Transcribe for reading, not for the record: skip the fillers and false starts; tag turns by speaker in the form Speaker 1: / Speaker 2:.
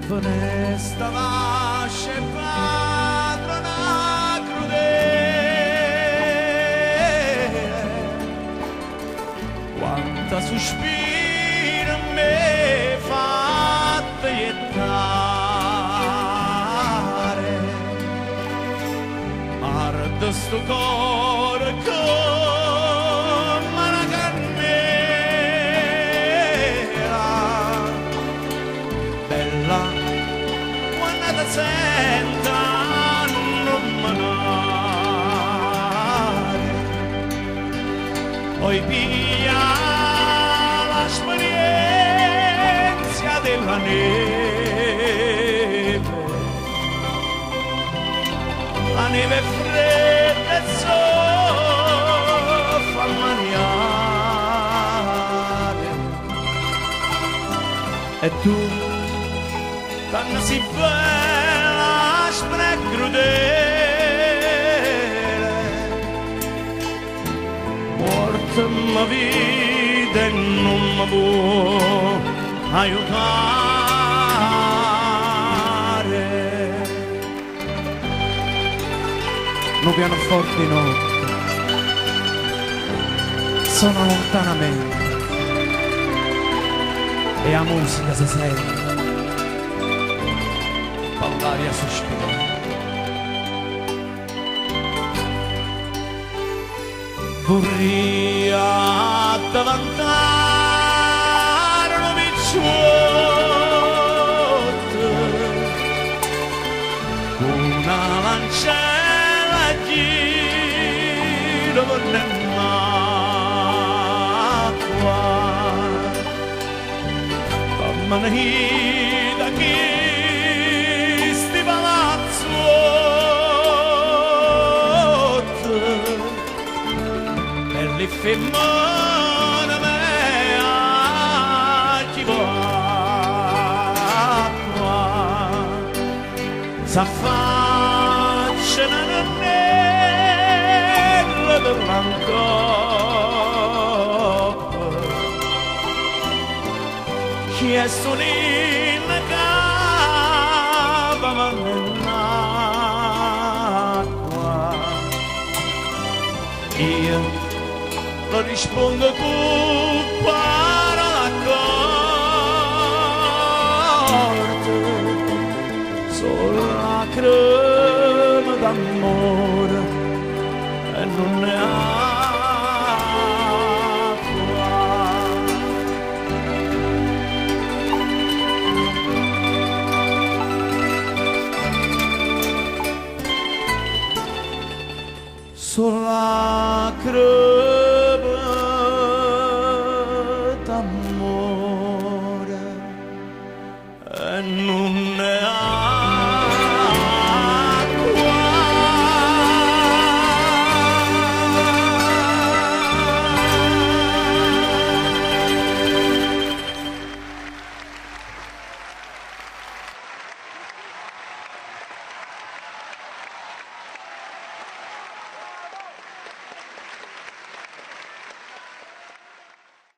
Speaker 1: Fenesta vascia e padrona crudele, quanta suspira me fatta jettare. Arde sto core come una cannella, bella quando ti sento annommenare, poi piglia l'esperienza della neve, la neve fredda e fa maniare, e tu quando si bella aspra e crudele, morta mi vita e non mi può aiutare. No pianoforte di notte suona lontanamente e la musica si sente ballare a sospirare. Vorrei diventare un picciotto, una lancella giro nell'acqua, fammi da chisti palazzotti, per le femmine me ci va acqua, s'affaccia una nonnella dell'ancoppa, chi è solina cava nell'acqua. Io lo rispondo con parola corta, solo lacrime d'amore e non è acqua. Solo lacrime